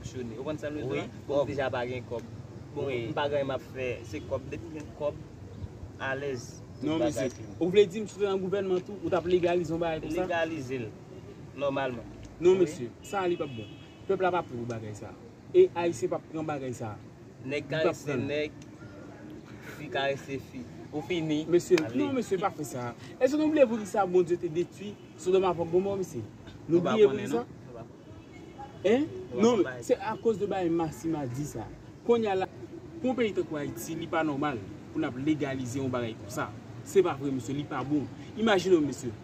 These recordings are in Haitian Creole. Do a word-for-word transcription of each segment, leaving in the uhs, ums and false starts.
Fonksyone. Ou konn sa m vle di w la? Bon, m deja pa gen kòb. Bon, m pa gen anyen m ap fè, se kòb. Depi m gen kòb, alèz. Non, mesye. Ou vle di m si w te nan gouvènman tou, ou t ap legalize yon bagay konsa? Legalize l, nòmalman. Non, mesye, sa a li p ap bon. Pèp la pa prè pou bagay sa. E Ayisyen p ap pran bagay sa. Nèg karese nèg, fi karese fi. Ou fini. Mesye, non, mesye, pa fè sa. Èske nou bliye poukisa Bondye te detwi Sodòm avèk Gomò, mesye? Nou bliye poukisa? Hein? Non, se akoz de bagay masi madi sa. Kounye a la, pou yon peyi tankou Ayiti, li pa nòmal pou n ap legalize yon bagay konsa. Se pa vre, mesye, li pa bon. Imajine w, mesye.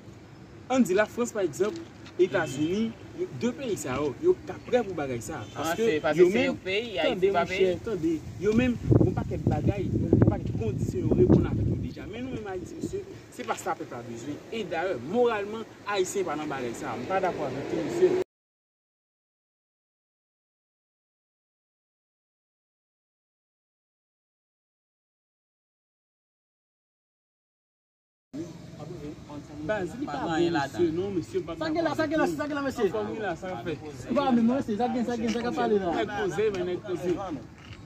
Ann di Lafrans, pa egzanp, Etazini, yo, de peyi sa yo, yo ka prè pou bagay sa. Paske yo menm, tande, monchè, tande, yo menm, yon pakèt bagay, yon pakèt kondisyon yo reponn avèk yo deja. Men nou menm Ayiti, mesye, se pa sa pèp la bezwen. E dayè, moralman, Ayisyen pa nan bagay sa. M pa dakò avèk ou, mesye. Baz, li pa bon, mesye, non, mesye, m pa dakò avèk ou. Sa gen la, sa gen la, sa gen la, mesye. Anfòm wi la, sa k ap fèt? Sa gen, sa gen, sa k ap pale la. Nèg poze, men nèg poze.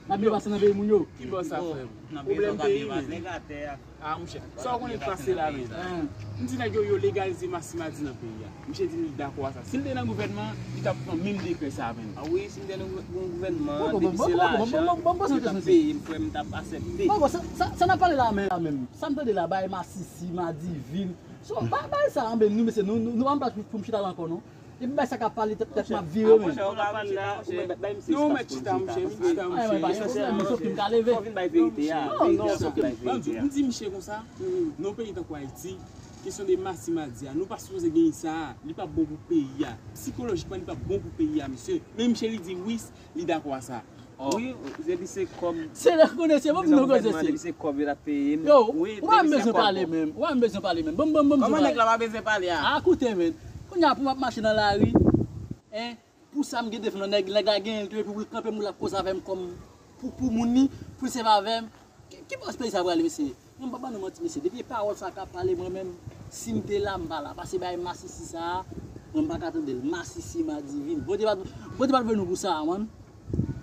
N ap byen pase nan peyi moun yo. Ki bò sa, frè m? Pwoblèm peyi, men. Ah, monchè. Sa w konnen k pase la, men. M di nèg yo, yo legalize masi madi nan peyi a. Misye di li dakò a sa. Si l te nan gouvènman, li t ap pran menm dekrè sa a, men. Ah wi, si m te nan gou-, yon gouvènman, depi se lajan, yo t ap peye m, frè m, m t ap aksepte. Bon, bon, sa, sa, sa n ap pale la, men, la menm. Sa m tande la, bay masisi, madivin. So, ba-, bay sa, anben, nou, mesye, nou, nou, nou pa nan plas pou, pou m chita la ankò, non. Epi bay sa k ap pale, tèt, tèt m ap vire, men. Non, ou mèt chita, monchè, ou mèt chita, monchè. Esansyèlman, fò w vin bay verite a. Non, non, se ke m di, m di misye konsa, nan yon peyi tankou Ayiti, kesyon de masi madi a, nou pa sipoze gen sa a, li p ap bon pou peyi a. Sikolojikman, li p ap bon pou peyi a, mesye. Men misye, li di wi, li dakò a sa. Wi, depi se kòb. Se lè konnen se bon pou nou koze se. Depi se kòb yo t ap peye m. Yo, ou pa bezwen pale menm. Ou pa bezwen pale menm. Bon, bon, bon. Kòman nèg la pa bezwen pale a? A, koute, men. Kounye a pou m ap mache nan lari, en, pou sa m gen defann nèg, nèg la genyen l tou, epi pou l kanpe m, pou l ap koze avè m kòm pou, pou moun li, pou l sèvi avè m. Ki, ki bòs peyi sa prale, mesye? Mwen m pa ban nou manti, mesye. Depi e pawòl sa k ap pale, mwen menm, si m te la, m pa la. Pase bay masisi sa a, mwen m pa ka tande l. Masisi, madivin. Bondye pa t, Bondye pa t voye nou pou sa a, man.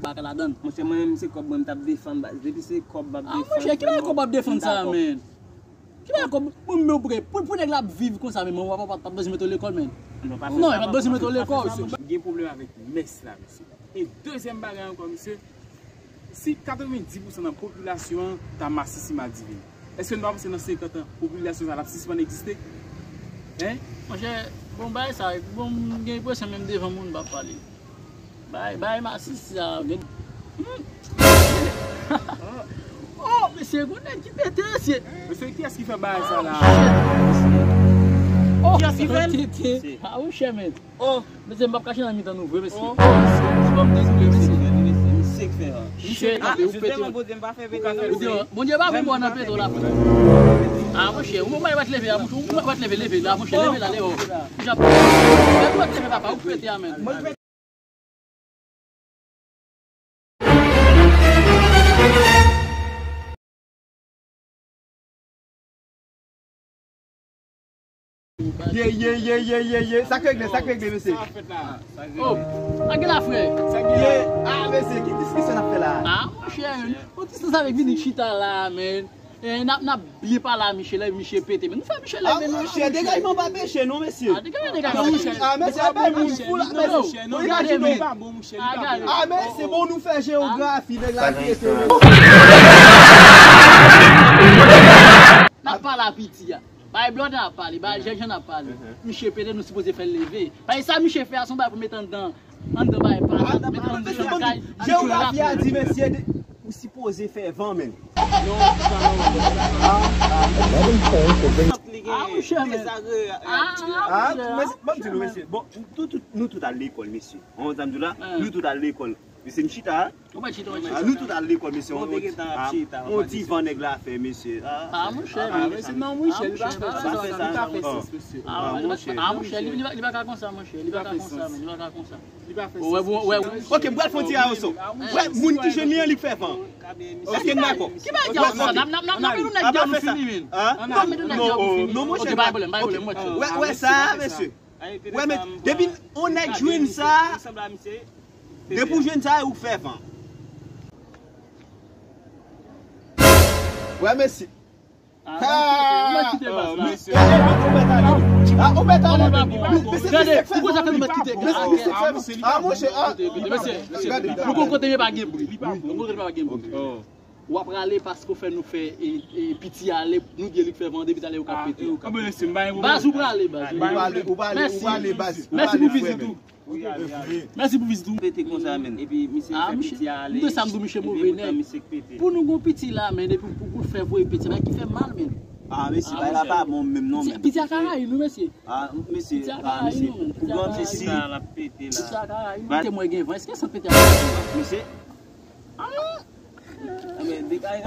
Pa ka ladann. Monchè, mwen menm, se kòb mwen m t ap defann, baz. Depi se kòb m ap defann, monchè, ki bagay kòb w ap defann sa a, men? Ki bagay kòb? Mwen menm, pou, pou nèg la ap viv konsa, men mwen, papa, pa t bezwen mete w lekòl, men. Non, pa t bezwen mete w lekòl. Gen pwoblèm avèk mès la, mesye. E dezyèm bagay ankò, mesye, si katrevenndis pousan nan popilasyon an ta masisi madivin, èske nou pa panse nan senkant an, popilasyon sa t ap sispann egziste? Hein? Monchè, bon, bagay sa, bon, m gen enpresyon menm devan moun m pa pale. Bay, bay masisi sa, gen. Hmm. Oh, mesye, gon nèg ki pete, mesye. Mesye, kiyès ki fè bagay sa la? Oh, shit, mesye. Oh, kiyès ki fè l? Ah, monchè, men. Oh. Mesye, m p ap kache nan mitan nou vre, mesye. Oh. Mesye, m dezole, mesye. Misye k fè a. Misye, ah, ou pete. Bondye pa voye bò nan pete w la. Ah, monchè, ou mwen pa t leve a, monchè, ou mwen pa t leve, leve la, monchè, leve la, leve. Ou ja, ou pa t leve, papa, ou pete a, men. Ye, ye, ye, ye, ye, ye. Sa k regle, sa k regle, mesye? Oh, sa gen la, frè. Ye, ah, mesye, ki diskisyon n ap fè la? Ah, monchè, yon ti sans avèk vini chita la, men. Eh, n ap, n ap byen pale a Michel, lè Michel pete, men nou fè Michel leve, non, monchè, degajman pa peche, non, mesye. Ah, degajman, degajman. Ah, mesye, ap bay moun fou la, mesye. Gade, men. Ah, mesye, bon, nou fè jewografi, nèg la pete, mesye. N ap pale a piti a. Bay Blòdè ap pale, bay Jènjan ap pale. Michel pete, nou sipoze fè l leve. Paske sa Michel fè a, se yon bagay pou mete anndan, anndan bay pa, mete anndan chan kay. Jewografi a di, mesye, ou sipoze fè van, men. Ah, monchè, men. Ah, mesye, ban m di nou, mesye. Bon, nou tout, nou tout al lekòl, mesye. Ou konprann sa m di w la? Nou tout al lekòl. Mesye, m chita. Ou pa chita, ou pa chita. Ah, nou tout al lekòl, mesye. On divan nèg la fè, mesye. Ah, monchè, mesye, non, monchè, li pa fè sa, li pa fè sa, mesye. Ah, monchè, li pa ka konsa, monchè, li pa ka konsa, men, li pa ka konsa. Li pa fè sa. Wè, wè, wè. Ok, m pral fè yon ti ayoso. Wè, moun ki jwenn li an, li k fè van. Èske n dakò? Ki bagay ki ayoso? N ap, n ap, n ap mete yon nèg deyò pou fini, men. N ap mete yon nèg deyò pou fini. Non, monchè. Ok, pa gen pwoblèm, pa gen pwoblèm, monchè. Wè, wè sa, mesye. Wè, men, depi yon nèg jwenn sa. Depi w jwenn sa, ou k fè van. Wè, mesye. Ah, non, ou mèt kite baz la. Mesye, ou mèt ale. Ah, ou mèt ale. Mesye, gade, ou konn sa fè nou mèt kite. Mesye, ah, monchè, ah. Mesye, nou konn kote men pa gen bri. Nou konn kote men pa gen bri. W ap rale paske w fè nou fè e, e, piti ale, nou di li k fè van, depi talè yo ka pete. Baz ou prale, baz. Ou prale, ou prale, ou prale, baz. Mèsi pou vizit ou. Mèsi pou vizit ou. Pete konsa, men. Epi misye fè piti ale. M de sa m di w, misye move nèg. Pou nou gon piti la, men, epi pou, pou l fè voye piti la, ki fè mal, men. Ah, mesye, bay la pa bon menm non, men. Piti a ka rayi nou, mesye. Ah, mesye, ah, mesye. Pou gran mesye. Piti a ka rayi nou, te mwen gen van. Èske sa pete a ka rayi nou? Mesye. Men degaj.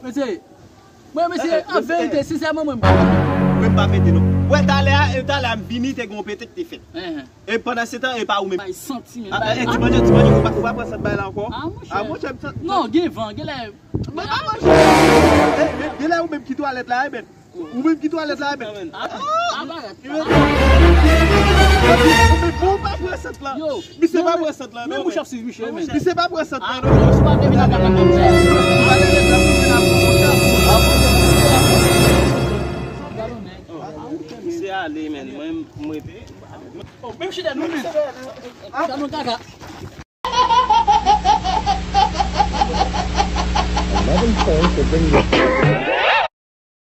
Mesye, mwen mesye, an verite, sensèman mwen m pa pete. Mwen m pa pete non. Wè talè a, e talè a m vini te gon pete k te fèt. E pandan se tan, e pa ou menm. Bay santi men. Ah, eh, ti manje, ti manje, ou pa, ou pa pran sant bay la ankò? Ah, monchè. Ah, monchè, m sant. Non, gen van, gen lè. Mwen pa manje. Eh, eh, gen lè ou menm ki twalèt la, e ben. Ou menm ki twalèt la, e ben. Ah, ah, ah, ah. Ou menm ou pa pran sant la. Yo. Misye pa pran sant la, non. Menm bouch ap swiv misye, men. Misye pa pran sant la, non. Misye ale, men. Mwen, mwen. Menm chita nou, men. Sa nou kaka. Another phone to bring your